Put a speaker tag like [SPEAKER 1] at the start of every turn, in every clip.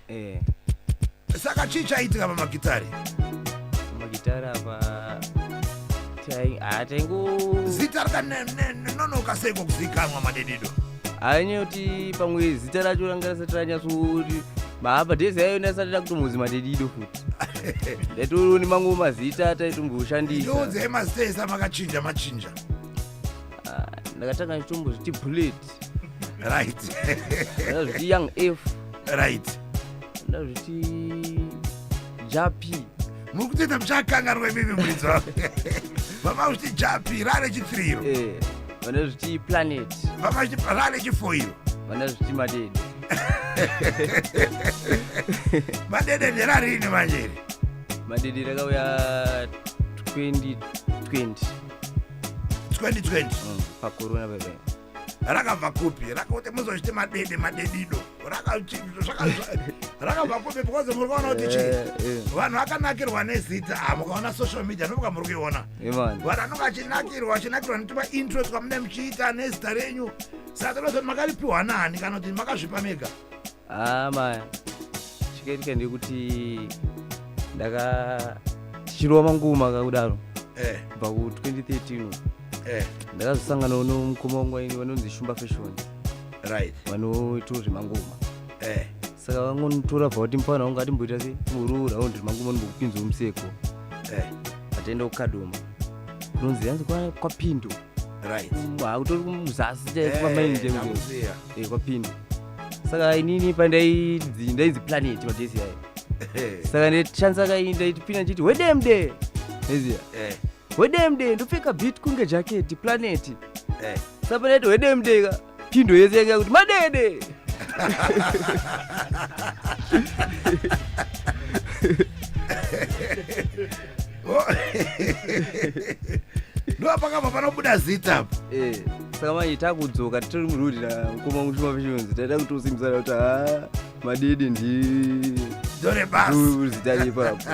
[SPEAKER 1] Eh.
[SPEAKER 2] Saka chii chaitika pamagitari?
[SPEAKER 1] Pamagitari apa taingo
[SPEAKER 2] zita rakanonoka seiko kuzikanwa madedido?
[SPEAKER 1] Hainyaya kuti pamwe zita racho ranga risati ranyatsoti maapa dhezi ayo ndasati ndakutombozi madedido futi. Ndaitoriwo nemamwe mazita ataitomboshandisa.
[SPEAKER 2] Ndiudzei mazita ese amakachinja machinja.
[SPEAKER 1] Ah, ndakatanga ndichitombozviti bullet.
[SPEAKER 2] Right.
[SPEAKER 1] Ndazviti Young F.
[SPEAKER 2] Right.
[SPEAKER 1] Ndazviti Japi.
[SPEAKER 2] Muri kutoita muchakanganwa imimi muridzi wangu. Vama uchiti Japi rare chithree iro.
[SPEAKER 1] Eh, vandazviti Planet.
[SPEAKER 2] Vama uchiti rare chifour iro.
[SPEAKER 1] Vandazviti Madede.
[SPEAKER 2] Madede nderarini manje iri?
[SPEAKER 1] Madede rakauya 2020.
[SPEAKER 2] 2020.
[SPEAKER 1] Pacorona bebe.
[SPEAKER 2] Rakabva kupi? Rakakuti muzochiti madede madedido. Rakabva kupi? Because muri kuona kuti chii? Vanhu vakanakirwa nezita. Ah, mukaona social media ndomuka muri kuiona.
[SPEAKER 1] Imani.
[SPEAKER 2] Vanhu vanonga achinakirwa achinakirwa netuma intro twamune muchiita nezita renyu. Saka tinozoti makaripiwa nani kana kuti makazvipa mega?
[SPEAKER 1] Ah, maya. Chikaitika ndekuti ndaka tichirova mangoma kakudaro. Kubva ku 2013. Ndakazosangana nomukoma wangu waini vanonzi Shumba Fashion. Vanoitawo zvemangoma. Saka vangonotora bva kuti mufana wangu atimboita se muroora raundi remangoma ndimbokupinzawo museko. Ataenda kuKadoma. Kunonzi yanzi kwaPindo. Hakutori muzasi chaiko pamaini chaiko.
[SPEAKER 2] Ndakuziya.
[SPEAKER 1] KwaPindo. Saka inini pandainzi ndainzi Planet madhesi ayo. Saka ndichanza kai ndaitipinda ndichiti wedemde. Eziya. Wedemde ndopfeka beat kunge jacket Planet. Saka pandaiti wedemde ka Pindo yese yanga kuti madede.
[SPEAKER 2] Ndo pakabva panobuda zita apa.
[SPEAKER 1] Saka manje takudzoka titori murudi na mukoma wangu Shumba Fashions, taida kutosimbisana kuti ha madede ndi
[SPEAKER 2] Dore basi.
[SPEAKER 1] Zita ripapo.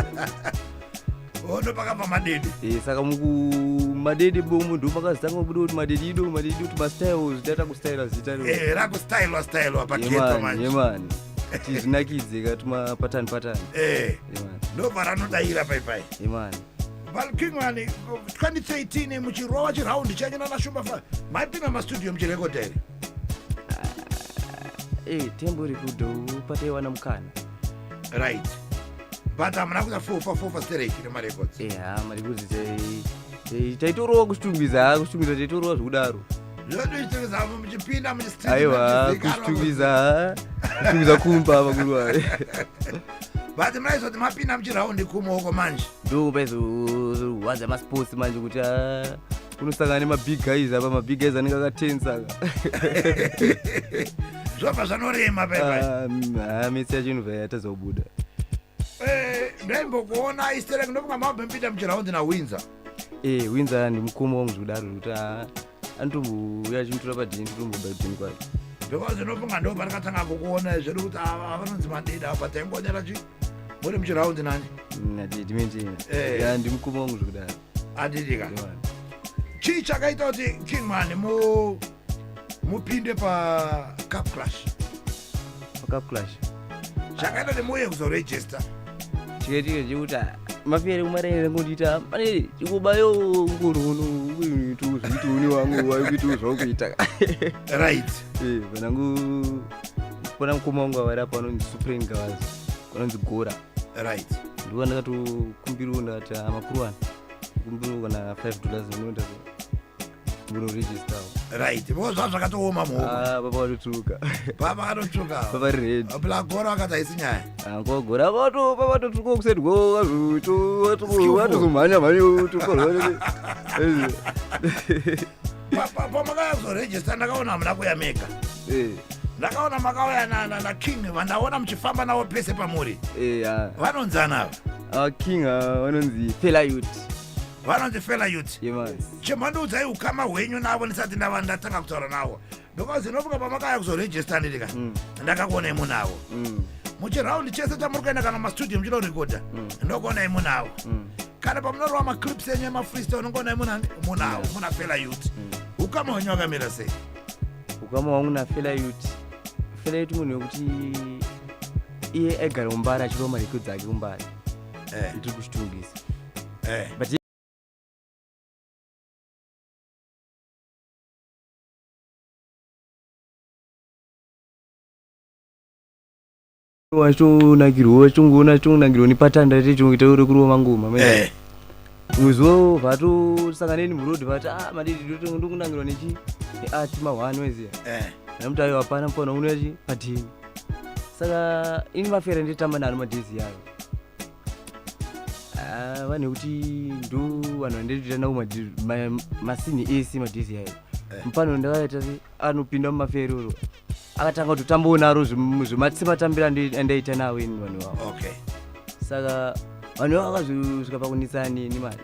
[SPEAKER 2] Oh, ndo pakabva madede.
[SPEAKER 1] Saka muku madede bomo ndo pakazotanga kubuda kuti madede ido madede kuti mastyles taita kustyla zita ro.
[SPEAKER 2] Rakustylwa stylwa paketo
[SPEAKER 1] Yemani,
[SPEAKER 2] manje.
[SPEAKER 1] yemani. Tizvinakidze ka tuma patani patani. Yemani.
[SPEAKER 2] Ndo paranodaira pai pai.
[SPEAKER 1] Yemani.
[SPEAKER 2] Valkingman 2013 muchirova chiraundi chenyu nana Shumba fa maipinda mastudio muchirekodha here?
[SPEAKER 1] Tembo rekudo pataiwana mukana.
[SPEAKER 2] Right. But hamuna kuita fofa fofa stereki nemarecords.
[SPEAKER 1] Ha, marecords taitorova kuchitungwiza, kuchitungwiza taitorova zvekudaro.
[SPEAKER 2] Zvedu chitungwiza muchipinda muchistreet
[SPEAKER 1] Aiwa,
[SPEAKER 2] muchizikanwa.
[SPEAKER 1] kuchitungwiza, kuchitungwiza kumba vakuru vayo.
[SPEAKER 2] But munaizoti mapinda muchiraundi kumoko manje.
[SPEAKER 1] Ndo paizorwadza masports manje kuti unosangana nemabig guys apa, mabig guys anenge akatensa.
[SPEAKER 2] Zvobva zvanorema pai pai.
[SPEAKER 1] Mitsi yacho inobva yatadza kubuda.
[SPEAKER 2] Ndaimbokuona isterek ndofunga mambopinda muchiraundi naWindsor.
[SPEAKER 1] Windsor ndi mukoma wangu zvekudaro zvekuti anotombouya achimutora padheni totombobuda kudheni kwake.
[SPEAKER 2] Because ndinofunga ndo patakatanga kukuona zvedu kuti ava vanonzi madede apa taingonyara chi muri muchiraundi nani?
[SPEAKER 1] Nadedi mentena. Ya, ndi mukoma wangu zvekudaro.
[SPEAKER 2] Andidika.
[SPEAKER 1] Yemani.
[SPEAKER 2] Chii chakaita kuti Kingman mupinde pa Cup Clash?
[SPEAKER 1] Pa Cup Clash.
[SPEAKER 2] Chakaita kuti muuye kuzoregister?
[SPEAKER 1] Chikaitika chekuti mafere kumarere ngondiita pane chikubayo nguruno kuito zviitoni wangu waikuita zvakuita. Vanangu pana mukoma wangu avari apa anonzi Supreme Gavazi, anonzi Gora. Ndiwo ndakatokumbirawo ndakati, makuru ano kumbirawo kana $5 ndinoenda munoregister.
[SPEAKER 2] Right. Because zvazvo zvakatooma muhoko.
[SPEAKER 1] Baba vatotsvuka.
[SPEAKER 2] Baba vatotsvuka.
[SPEAKER 1] Baba ri red.
[SPEAKER 2] Gora akati haisi nyaya.
[SPEAKER 1] Gora baba vatotsvuka kuseri go
[SPEAKER 2] Skillful.
[SPEAKER 1] vatozomhanya mhanya tokorwa.
[SPEAKER 2] Pamakazoregister ndakaona hamuna kuya mega. Ndakaona makauya naKing vandaona muchifamba navo pese pamuri. Vanonzi ana ava?
[SPEAKER 1] King vanonzi Fela Youth.
[SPEAKER 2] Vanonzi Fela Youth.
[SPEAKER 1] Yemani.
[SPEAKER 2] Chemhandiudzai ukama hwenyu navo ndisati ndava ndatanga kutaura navo. Because ndinofunga pamakauya kuzoregister ndidika. Ndakakuonai munavo. Muchiraundi chese chamuri kuenda kana mastudio muchinorekodha. Ndokuonai munavo. Kana pamunorova maclips enyu emafreestyle unongoonai munani? Munavo, muna Fela Youth. Ukama hwenyu wakamira sei?
[SPEAKER 1] Ukama hwangu naFela Youth. Fela Youth munhu wekuti Iye aigara kuMbare achirova marekodzi ake kuMbare. Ndiri kuChitungwiza. But wachitonakirwa, wachitongoona, achitongonakirwa nepatanda rechongoita rekurova mangoma. Muzuva vatosangana neni muroad, vati, "Ah, Madede, ndokunakirwa nechi neart mahwani," weziya. Ndamuti, "Aiwa, hapana, mufana unoya chi padheni." Saka ini mafera nditamba naro madhezi yayo. Ah, vanhu kuti ndo vanhu vanditoita navo masini ese madhezi yayo. Mufano ndakaita se anopinda mumaferoro, akatanga kutotambawo naro zvematambiro andaita navo ini vanhu vavo. Saka vanhu vavo vakazosvika pakunetsana neni manje.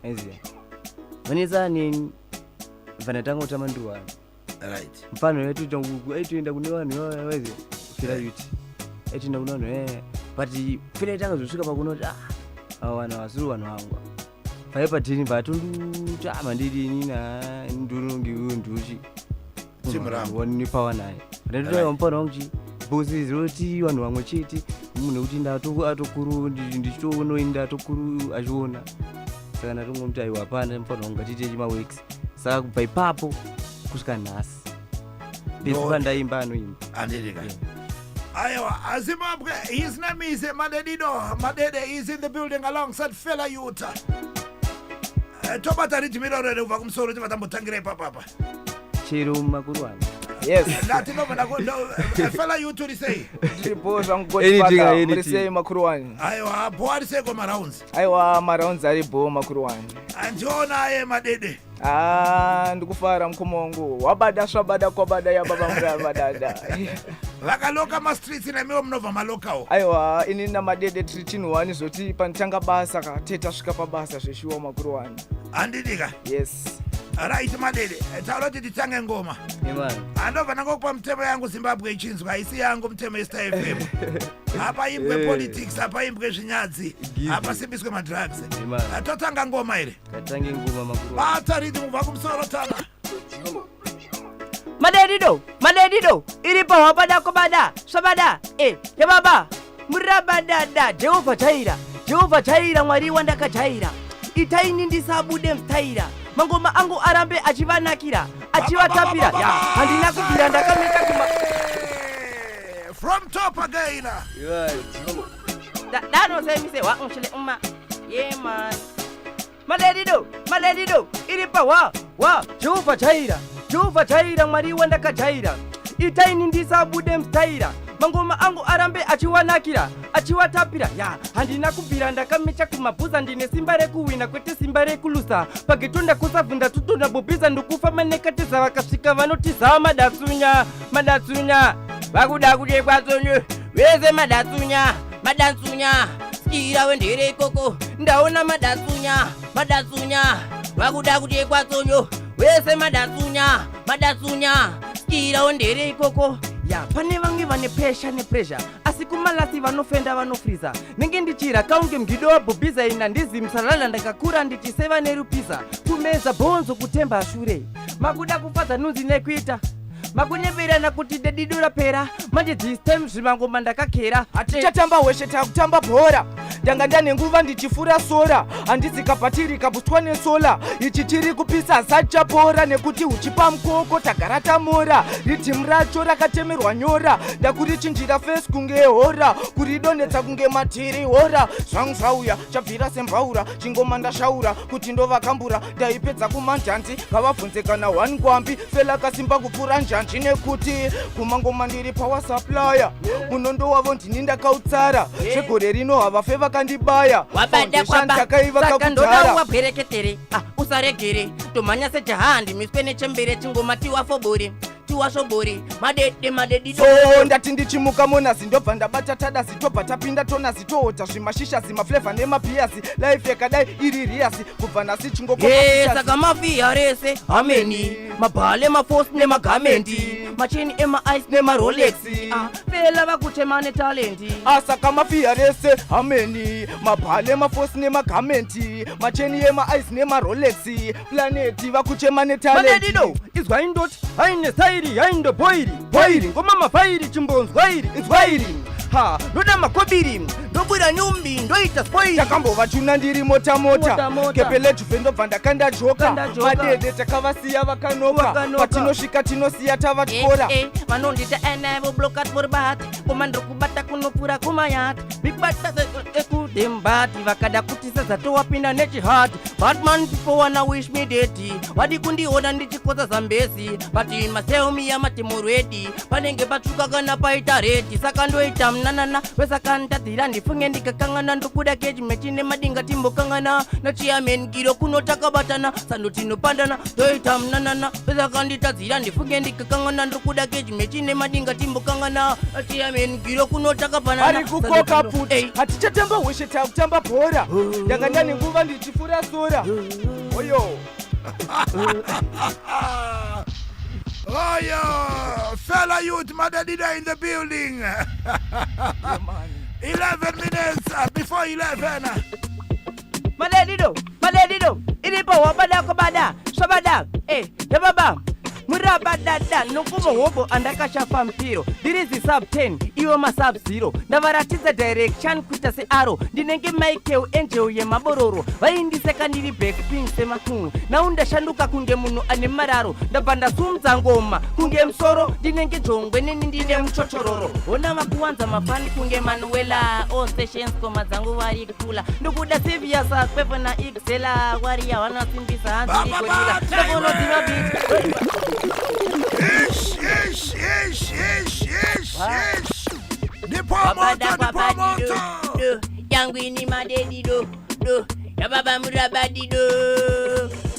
[SPEAKER 1] Aiziya, vanetsana neni, bva ndatanga kutamba ndiri. Mufano aitoenda kune vanhu vaiziya Fela Youth, aitoenda kune vanhu but Fela itanga zosvika pakuona kuti, ah, ava vanhu havasiri vanhu vangu. Vai padheni vatonduti, "Ah, mandidi inini ndunongiwe nduchi
[SPEAKER 2] Team rangu.
[SPEAKER 1] Nepawa naye." Ndatoa mufana wangu chi because zinoti vanhu vamwe chete, munhu wekuti ndatokuru ndichitoona, ini ndatokuru achiona. Saka ndatongomuti, "Aiwa, hapana, mufana wangu, ngatiite chimaworks." Saka kubva ipapo kusvika nhasi, pese pandaimba anoimba.
[SPEAKER 2] Andidika. Aiwa, Zimbabwe, his name is Madedido. Madede is in the building alongside Fela Youth. Tobata rhythm iroro kubva kumusoro, tibva tambotangira ipapapa.
[SPEAKER 1] Chero makuru ano.
[SPEAKER 3] Yes.
[SPEAKER 2] Ndati ndobva Fela Youth, uri sei?
[SPEAKER 3] Ndiripo zvangu.
[SPEAKER 1] Anything,
[SPEAKER 3] Godfather.
[SPEAKER 1] anything.
[SPEAKER 3] Muri sei, makuru wani?
[SPEAKER 2] Aiwa, bho, ari sei komarounds?
[SPEAKER 3] Aiwa, marounds ari bho, makuru wani.
[SPEAKER 2] Andionaye Madede.
[SPEAKER 3] Ah, ndikufara mukoma wangu. Wabada swabada kwabada ya baba murabadada.
[SPEAKER 2] Vakaloka mastreets, nemiwo munobva malokawo.
[SPEAKER 3] Aiwa, ini naMadede tiri chinhu wani, zvoti panotanga basa ka te tasvika pabasa zveshuwa, makuru wani.
[SPEAKER 2] Handidika.
[SPEAKER 3] Yes.
[SPEAKER 2] Right, Madede, taura kuti titange ngoma.
[SPEAKER 1] Imani.
[SPEAKER 2] Andobva nangokupa mutemo yangu, Zimbabwe ichinzwa, isi yangu mutemo yeStar FM. Hapa imbwe politics, hapa imbwe zvinyadzi,
[SPEAKER 1] Give.
[SPEAKER 2] hapa simbiswe madrugs.
[SPEAKER 1] Imani.
[SPEAKER 2] Totanga ngoma iri.
[SPEAKER 1] Katange ngoma, makuru wani.
[SPEAKER 2] Bata rhythm kubva kumusoro, tana.
[SPEAKER 4] Madedido, madedido, iripo wabada kobada swabada e yababa murabadada. Jehovha jaira, Jehovha jaira, Mwari wandakajaira, itaini ndisabude mustaira, mangoma angu arambe achivanakira, achivatapira. Ya, handina kubvira ndakameta kuma
[SPEAKER 2] From top again.
[SPEAKER 1] Imani.
[SPEAKER 4] Dano say me say wa unshile uma. Yeah man. Madedido, madedido, iripa wa wa Jehovha jaira, Jehovha jaira, Mwari wandakajaira, itaini ndisabude mustaira, mangoma angu arambe achiwanakira, achiwatapira. Ya, handina kubvira ndakamecha kumabhuza, ndine simba rekuwina kwete simba rekulusa. Pageto ndakusavhunda tutona bobhiza, ndokufamba nekatiza, vakasvika vanotiza. Madatsunya, madatsunya, vakuda kuchekwa tsonyo vese. Madatsunya, madatsunya, sikira wendere ikoko, ndaona madatsunya, madatsunya, vakuda kuchekwa tsonyo wese. Madatsunya, madatsunya, sikira wendere ikoko. Ya, pane vamwe vane pesha nepressure, asi kumalasi vanofenda, vanofriza. Nenge ndichira kaunge mgido wabhobhiza, ina ndizi musalala, ndakakura ndichiseva nerupisa, kumeza bhonzo, kutemba shure. Makuda kufadza nunzi nekuita makunyeverana kuti dedido rapera. Manje this time zvimangoma ndakakera.
[SPEAKER 3] Tichatamba hweshe, takutamba bhora. Ndanga ndane nguva ndichifura sora, handizi kabhatiri kabhutwa nesola. Ichi chiri kupisa sachapora, nekuti uchipa mukoko tagara tamora. Ridhimu racho rakatemerwa nyora, ndakurichinjira face kunge hora, kuridonetsa kunge matiri hora. Zvangu zvauya chabvira sembaura, chingoma ndashaura kuti ndovakambura. Ndaipedza kumanjanzi, ngavabvunze kana one kwambi. Fela kasimba kupfuura njanji, nekuti kumangoma ndiri power supplier. Munondo wavo ndini ndakautsara, zvegore rino havafe vakandibaya.
[SPEAKER 4] Wabada
[SPEAKER 3] Foundation
[SPEAKER 4] kwaba
[SPEAKER 3] takaivaka
[SPEAKER 4] saka ndoda
[SPEAKER 3] kudhara.
[SPEAKER 4] Wabwereketere, ah, usaregere tomhanya sejaha, ndimiswe nechembere. Chingoma tiwafobore, tiwasobore, Madede, madedido.
[SPEAKER 3] So ndati ndichimuka monazi, ndobva ndabata tadazi, tobva tapinda tonazi, toota zvimashishazi, maflavor nemabhiyazi. Life yakadai iri riyasi, kubva nhasi chingoko.
[SPEAKER 4] Ye, saka mafiya rese hameni, mabhale, mafosi nemagamendi, macheni emaice nemarolex. Ah, Fela vakuchema netalendi.
[SPEAKER 3] Asaka mafiya rese hameni, mabhale, mafosi nemagamenti, macheni emaice nemarolex, planeti vakuchema netalenti.
[SPEAKER 4] Madedido, izwai ndoti haine sairi, haindo boiri boiri, ngoma mafairi, chimbonzwairi, inzwairi. Ha, ndoda makobiri, ndobuda nyumbi, ndoita spoil.
[SPEAKER 3] Takambovatuna ndiri mota mota.
[SPEAKER 4] Mota, mota.
[SPEAKER 3] Kepelejuve ndobva ndakanda joka.
[SPEAKER 4] Kanda joka.
[SPEAKER 3] Madede takavasiya vakanoka.
[SPEAKER 4] Vakanoka.
[SPEAKER 3] Patinosvika tinosiya tavatyora.
[SPEAKER 4] Eh, eh, vanondita enevo blokat vorbat koma ndiri kubata kunopfuura kumayat big batekuthembati vakada kutisadza towapinda nechihati. Batman people wanna wish me dead, vadi kundiona ndichikoza zambesi, but in myself me amatimuredi panenge patsvuka kana paita red. Saka ndoita munanana wesakanditadzira, ndifunge ndikakangana. Ndokuda kechimechi nemadinga timbokangana nachiamenkiro kuno takabatana sando tinopandana. Ndoita munanana wesakanditadzira, ndifunge ndikakangana. Ndokuda kechimechi nemadinga timbokangana nachiamenkiro kuno takapanana.
[SPEAKER 3] Ari kukoka puti, hatichatamba hweshe, takutamba bhora. Ndanga ndane nguva ndichifura sora oyo.
[SPEAKER 2] Oh yeah, Fella Youth Madadida in the building. 11 minutes before 11.
[SPEAKER 4] Maledido, maledido, iripo wabada kobada swabada eh yababa murabadada nokumohobo andakashafa mpiro. Ndiri sub 10, iwo masub 0. Ndavaratidza direction kuita searo. Ndinenge Michael Angel yemabororo. Vaindiseka ndiri backspin semakungu. Nau ndashanduka kunge munhu ane mararo. Ndabva ndasumudza ngoma kunge musoro. Ndinenge jongwe neni ndine muchochororo. Hona vakuwanza mafani kunge Manuela. All sessions ngoma dzangu vari kula. Ndokuda Seviasa kwevo na Ixela wariya vanasimbisa hanzi
[SPEAKER 2] Ba, ba,
[SPEAKER 4] igorila.
[SPEAKER 2] ba, time.
[SPEAKER 4] Ndokunodziva beat.
[SPEAKER 2] Ish, ish, ish, ish, ish, ish. Ndipo moto, ndipo moto.
[SPEAKER 4] Yangwini madedi do do yababa murabadi do.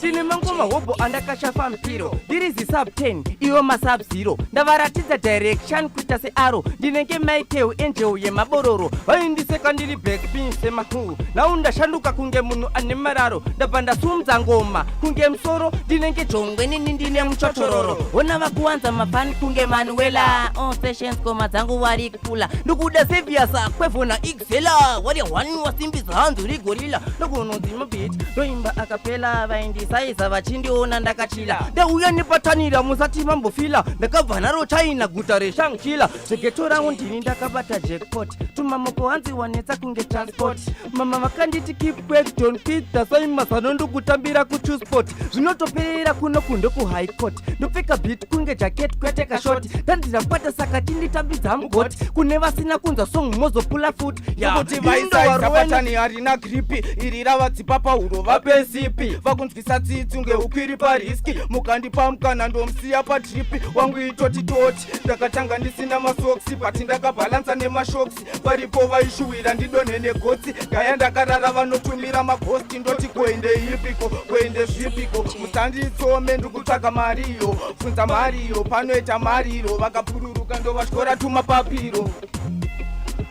[SPEAKER 4] Tine mangoma hobho andakashafa mpiro. Ndiri zisub 10, iwo masub 0. Ndavaratidza direction kuita searo. Ndinenge Michael Angel yemabororo. Vaindiseka ndiri backspin semahu. Nau ndashanduka kunge munhu ane mararo. Ndabva ndasumudza ngoma kunge musoro. Ndinenge jongwe nini ndine muchochororo. Hona vakuwanza mafani kunge Manuela. All sessions ngoma dzangu vari kula. Ndokuda Seviasa kwevhona Ixela wari one wasimbisa hanzi rigorila. Ndokunodzima beat, ndoimba akapela. Vaindisaiza vachindiona ndakachila. Ndauya nepatanira, musati mambofila. Ndakabva naro China, guta reShangchila. Zvegeto rangu ndini ndakabata jackpot. Tumamoko hanzi wanetsa kunge transport. Mama vakanditi keep work, don't quit. Dasai mazano ndokutambira kuchusport. Zvinotoperera kuno kundo kuhigh court. Ndopfeka beat kunge jacket kwete kashort. Dandirakwata saka chinditambidza mugoti. Kune vasina kunzwa song mozopula futi.
[SPEAKER 3] Kuti vaisaisa patani harina grip. Iri ravadzipa pahuro, vape sipi. Vakunzwisa tsitsi unge ukwiri parisk. Mukandipa mukana ndomusiya patrip wangu itoti toti. Ndakatanga ndisina masocks, but ndakabhalansa nemashocks. Varipo vaishuwira ndidonhe negotsi. Gaya ndakarara vanotumira maghost. Ndoti kuende ipiko, kuende zvipiko? Musanditsome, ndikutsvaga mariyo. Bvunza mariyo panoita mariro. Vakapururuka ndovatyora tumapapiro.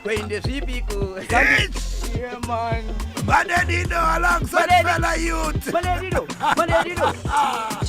[SPEAKER 4] Kuende zvipiko?
[SPEAKER 3] Yeah, man.
[SPEAKER 2] Madedido alongside
[SPEAKER 4] Madedi.
[SPEAKER 2] Fella Youth.
[SPEAKER 4] Maledido, maledido,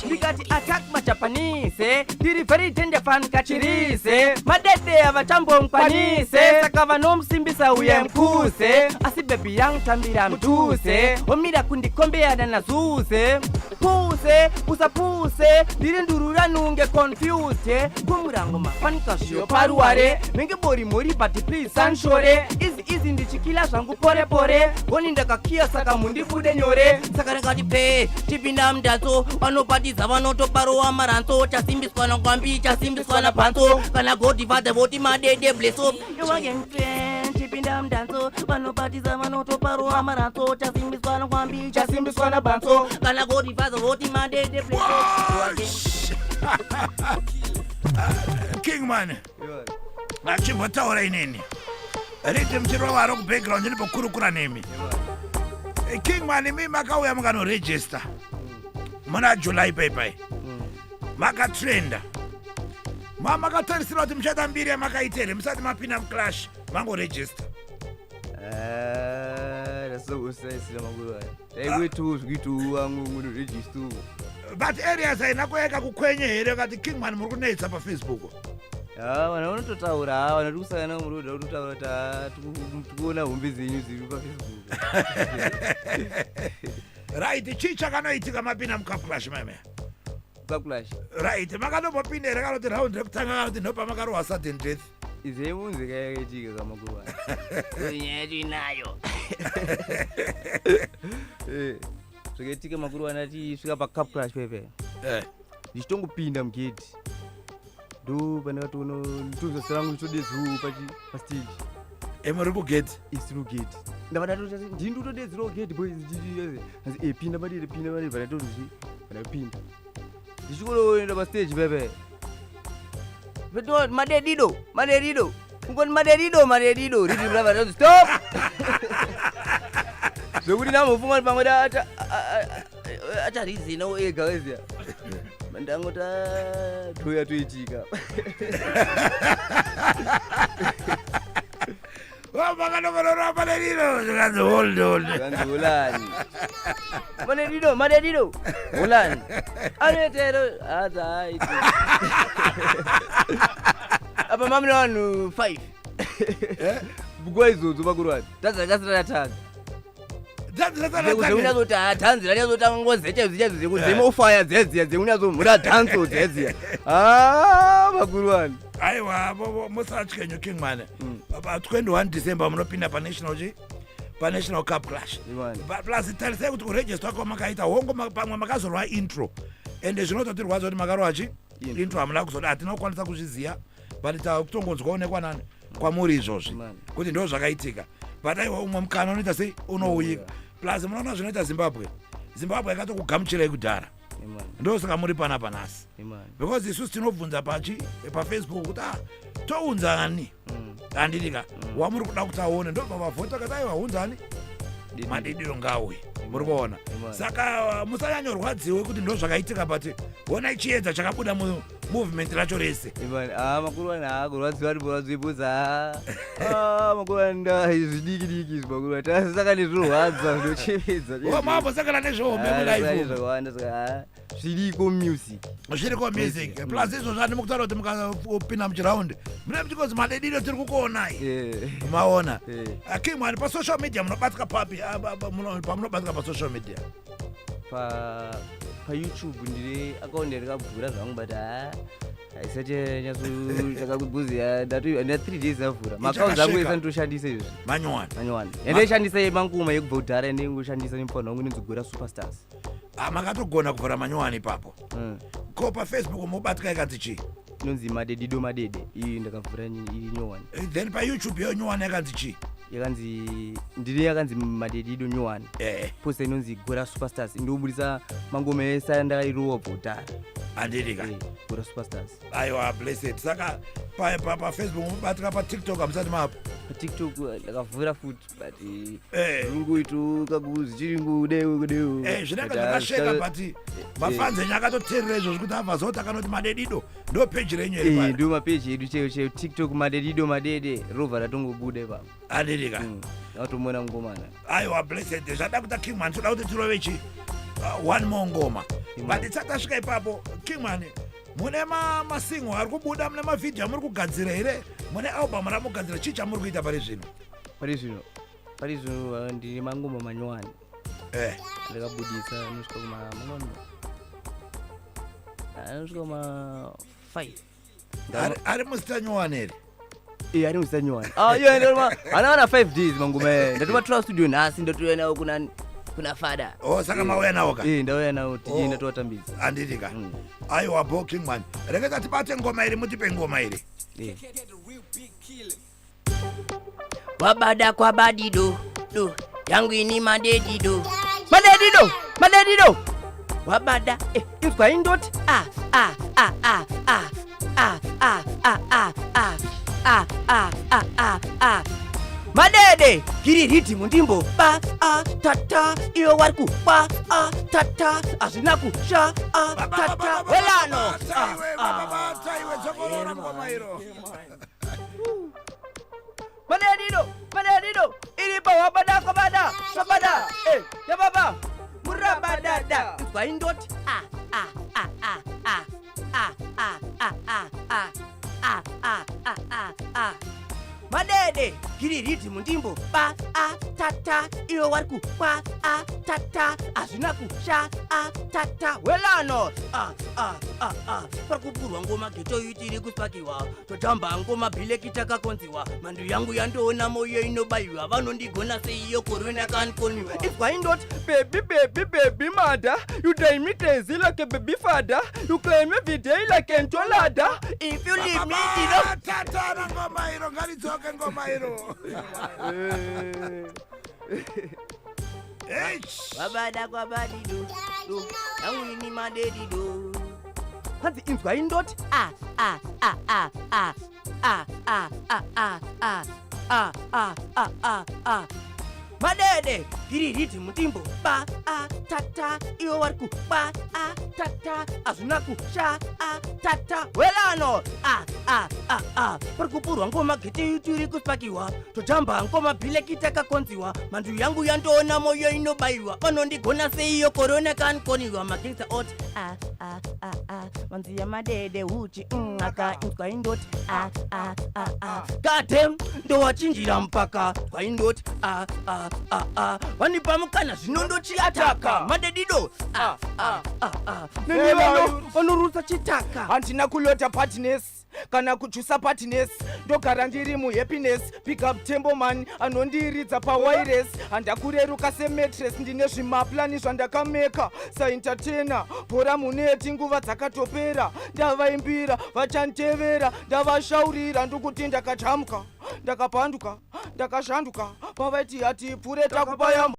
[SPEAKER 4] ndikati attack maJapanese. Ndiri very danger fan kachirise. Madede avachambomukwanise, saka vanomusimbisa uye mukuse. Asi baby yangu tambira mudhuze, omira kundikombeana nazuze. Puse usapuse, ndiri ndurura nunge confused. Kumurango mafanika zviyo paruware. Menge bori mori, but please sanshore. Easy easy, ndichikila zvangu pore pore. Goni ndakakiya saka mundibude nyore. Saka ndakati pe chipinda mudatso. Vanopatiza vanotoparowa maranso. Chasimbiswa nakwambi, chasimbiswa napantso. Kana Godfather voti madede bleso. Chipinda mudanso. Vanopatiza vanotoparowa maranso. Chasimbiswa nakwambi,
[SPEAKER 3] chasimbiswa nabantso.
[SPEAKER 4] Kana Godfather voti madede bleso.
[SPEAKER 2] Wash. Kingman, achimbotaura inini rhythm chirovaro kubackground, ndimbokurukura nemi. Kingman, imi makauya mukanoregister muna July paipai, makatrenda. Makatarisira kuti muchaita mbiri yamakaita here musati mapinda muclash mangoregister?
[SPEAKER 1] Ndasokusaisira makuru aya taikuitawo zvikuitawo wangu munoregister.
[SPEAKER 2] But areas haina kuyeka kukwenye here kati Kingman muri kunetsa paFacebook?
[SPEAKER 1] Ha, vanhu vanototaura. Ha, vanhu vari kusangana muroad vakutotaura kuti ha, tikuona hombe dzenyu dziri paFacebook.
[SPEAKER 2] Right, chii chakanoitika mapinda mucup clash meme?
[SPEAKER 1] Cup clash?
[SPEAKER 2] Right, makanombopinda here kana kuti round rekutanga kana kuti ndopamakarohwa sudden death?
[SPEAKER 1] Izemunzi kayakaitika kamakuva. Nyaya yacho inayo. Zvakaitika makuru atisvika pacup clash pepe. Ndichitongopinda mugedhi. Ndo pandakatoona nditozva rangu nditodedzerawo pastage.
[SPEAKER 2] Muri kugedhi?
[SPEAKER 1] Isiri kugedhi. Ndava ndatoti ndini ndotodedzerawo gedhi boys. Hanzi pinda madiri, pinda madiri, pandatozi pandapinda. Ndichikunoenda pastage pepe. Peto madedido, madedido. Ungoni madedido, madedido. Riri brava, stop. Zvekuti ndambofunga kuti pamwe acharizina ega weziya. Ndangoti toya toitika.
[SPEAKER 2] Vakanokorora madedido zvikanzi hold hold.
[SPEAKER 1] Zvikanzi holani. Madedido, madedido. Holani. Anoitero hadza aiti. Apa mamune vanhu 5. Nguva idzodzo makuru ati. Tanzi rakasira ratanga. Zvekunyatsoti dhanzi ranyatsotangozecha chaizvo chaizvo zvekuti dzemofaya dzedziya dzekunyatsomhura dhanso dzedziya. Makuru ani.
[SPEAKER 2] Aiwa, musatyenyu King Man. Pa 21 December munopinda panational chi panational cup clash. Plus tarisai kuti kuregister kwamakaita hongo pamwe makazorwa intro, ende zvinototirwadza kuti makarwa chi intro hamuna kuzoda, hatina kukwanisa kuzviziva, but takutongonzwaonekwa nani kwamuri izvozvi kuti ndo zvakaitika. But aiwa, umwe mukana unoita sei, unouyika. Plus munoona zvinoita Zimbabwe, Zimbabwe yakatokugamuchirai kudhara, ndosaka muri panapa nhasi, because isusu tinobvunza pachi paFacebook kuti tounzani, handidika wamuri kuda kuti aone, ndobva vavhota kati aiwa, unzani Madediro ngauye. Muri kuona? Saka musanyanyorwadziwe kuti ndo zvakaitika, but honai chiedza chakabuda mumovement racho rese.
[SPEAKER 1] Makuru ani, kurwadziwa ndimborwadziwa, makuru ani, nda zvidiki diki izvi makuru ani, tasaka nezvinorwadza zvinochemedza.
[SPEAKER 2] Mambosangana nezvihombe mulife.
[SPEAKER 1] Zvakawanda, saka zviriko music.
[SPEAKER 2] Zviriko music. Plus izvozvo handi mukutaura kuti mukapinda muchiraundi mune muchingozi Madediro tiri kukuonai. Maona? King Man, pasocial media munobatika papi? Pamunobatika pasocial media?
[SPEAKER 1] PaYouTube ndine account yandakavhura zvangu, but haisati nyatsochakakubhuzi. Nda 3 days avhura maaccounts angu ese anditoshandisa izvi.
[SPEAKER 2] Manyowani.
[SPEAKER 1] Manyowani yandaishandisa yemangoma yekubva kudhara, yandingoshandisa nemufana wangu inonzi Gora Superstars.
[SPEAKER 2] Makatogona kuvhura manyowani ipapo. Ko paFacebook mubatika yakanzi chii?
[SPEAKER 1] Inonzi Madedido Madede, iyi ndakavhura iri nyowani.
[SPEAKER 2] Then paYouTube iyo nyowani yakanzi chii?
[SPEAKER 1] Yakanzi ndine yakanzi Madedido nyowani. Posta inonzi Gora Superstars, ndobudisa mangoma ese andakairowa kubva kudhara.
[SPEAKER 2] Handidika.
[SPEAKER 1] Gora Superstars.
[SPEAKER 2] Aiwa, blessed. Saka paFacebook mubatika, paTikTok hamusati mapo?
[SPEAKER 1] PaTikTok ndakavhura futi, but ringoito zvichiri kudeu kudeu.
[SPEAKER 2] Zvinenge zvakasheka, but mafans enyu akatoteerera izvozvo kuti abva zoti akanoti Madedido, ndo peji renyu here?
[SPEAKER 1] Ndo mapeji edu chaiyo chaiyo. TikTok Madedido Madede, rovha ratongobuda ipapo.
[SPEAKER 2] Handidika.
[SPEAKER 1] Akatomona mungomana.
[SPEAKER 2] Aiwa, blessed. Zvada kuita Kingman, toda kuti tirove chi one more ngoma, but tisati tasvika ipapo, Kingman, mune masingle ari kubuda, mune mavhidhiyo amuri kugadzira here, mune album ramugadzira, chii chamuri kuita pari zvino?
[SPEAKER 1] Pari zvino ndine mangoma manyowani ndakabudisa, anosvika kuma mangoma anosvika kuma 5.
[SPEAKER 2] Ari muzita nyowani here?
[SPEAKER 1] Iye ari muzita nyowani. Ana kana 5 days mangoma aya, ndatomatora studio nhasi, ndotouya nawo kuna fada.
[SPEAKER 2] Oh, saka mauya nawo ka?
[SPEAKER 1] Eh, ndauya nawo, tichienda tovatambidza.
[SPEAKER 2] Handidika. Aiwa bo, Kingman, reketa tibate ngoma iri, mutipe ngoma iri.
[SPEAKER 4] Wabada kwabadido do yangu ini madedido madedido madedido wabada inzwa indoti a a a a a a a a a a a a a a a madede kiri ridhimu ndimbo ba a tata iyo wari ku ba a tata hazvina kusha a tata welano.
[SPEAKER 2] Iwe, dzokorora ngoma iro.
[SPEAKER 4] Madedido madedido iripo wabada kwabada kwabada yababa murabadada inzwa indoti a a a a a a a a a a a a a a a madede. Giri ridhi mundimbo ba a ta ta, iwe wari ku kwa a ta ta, hazvina kusha a ta ta welano a a a a pari kupurwa ngoma geto itiri kuspakiwa totamba ngoma bhileki takakonziwa mhandu yangu yandoona moyo inobayiwa vanondigona seiyo korona kankoniwa.
[SPEAKER 3] Inzwai ndoti, "Baby, baby, baby mother, you drive me crazy like a baby father, you claim every day like entolada."
[SPEAKER 4] If you leave me ndino
[SPEAKER 2] Tatana ngoma iro, ngaridzoke ngoma iro. Eish.
[SPEAKER 4] Wabada kwabadido do yangu ini madedido. Hanzi inzwai ndoti a a a a a a a a a a a a a a a madede giri ridhi mutimbo ba a ta ta, iwe wari ku ba a ta ta, hazvina kusha a ta ta welano a a a a pari kupurwa ngoma gete tiri kuspakiwa tojamba ngoma bhileki takakonziwa mhandu yangu yandoona moyo inobayiwa vanondigona seiyo korona kankoniwa magangsta ot a a a a manzi yamadede huchi aka inzwa indoti a a a a goddamn ndowachinjira mupaka kwaindoti a a a a vanipa mukana zvino ndochiataka madedido a a a a
[SPEAKER 3] Neni vanorutsa
[SPEAKER 4] chitaka.
[SPEAKER 3] Handina kulota partners kana kuchusa partners, ndogara ndiri muhappiness. Pick up tembo man anondiridza pawires, handakureruka semattress, ndine zvimaplani zvandakameka saentertainer. Bhora muneti, nguva dzakatopera, ndavaimbira vachanditevera, ndavashaurira ndokuti ndakajamuka, ndakapanduka, ndakashanduka pavaiti hatipfure takupayamba.